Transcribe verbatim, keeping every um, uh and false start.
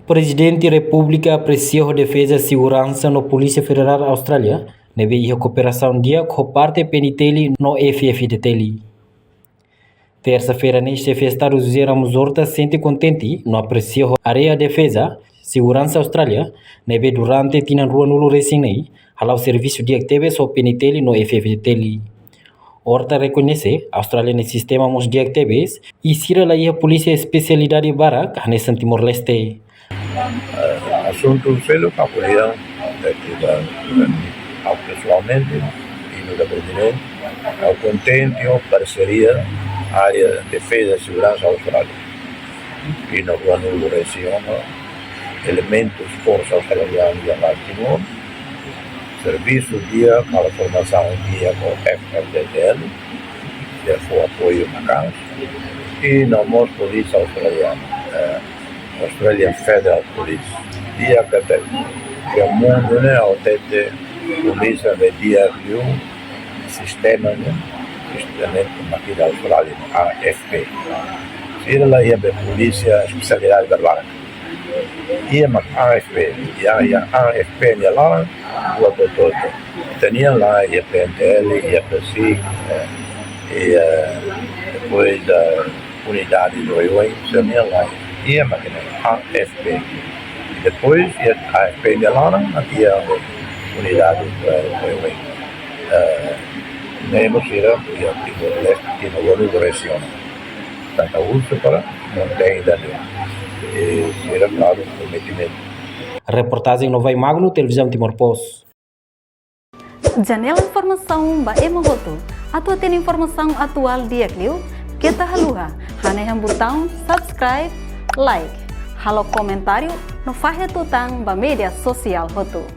Prezidente Repúblika apresia ho defeza seguransa no Polísia Federál Austrália ne'ebé iha kooperasaun di'ak ho parte P N T L no F F D T L. Tersa-feira ne'e, Xefe Estadu José Ramos Horta sente kontente no apresia ho área defeza seguransa Austrália ne'ebé durante tinan ruanulu resin ne'e hala'o servisu di'ak tebes ho P N T L no F F D T L. Horta rekoñese Austrália nia sistema mós di'ak tebes i sira la iha polísia espesialidade barak hanesan Timor-Leste. Eh, asuntu seluk ka kuliah, eh, kita, eh, ha'u pesoalmente, i no da prezidente, ha'u kontente ho parseria área defeza seguransa Austrália. I no ruanulu resin ona, elementus forsa australiana iha Timor, servisu di'ak, halo formasaun di'ak ho F F D T L, iha fó apoiu maka'as, i no mós polísia australiana, eh, Australian Federal Police. Di'ak tebes, iha mundu ne'e ha'u hatete polísia ne'ebé di'ak liu, sistema ne'e, sistema ne'e mak iha Austrália, A F P. Sira la iha be polísia espesialidade barak. Iha mak A F P, iha, iha A F P nia laran, buat hotu-hotu. Ita-nian la'o iha P N T L, iha PASIC, eh, iha, eh, depois da unidade do oioin, sira-nian la'o, iha mak ne'e A F P. Depois, iha A F P nia laran, iha unidade, eh, oioin. Eh, ne'e mós sira, iha Timor-Leste, Timor Leste, rejiaun. Tanto uso para mantein dan, eh, sira, klaru, komprometementu. Reportajen Novai Magno, Televizaun Timor Post. Janela informasaun ba ema hotu. Atu hatene informasaun atuál di'ak liu, keta haluha hanehan butaun subscribe, like, halo komentáriu no fahe tutan ba média sosiál hotu.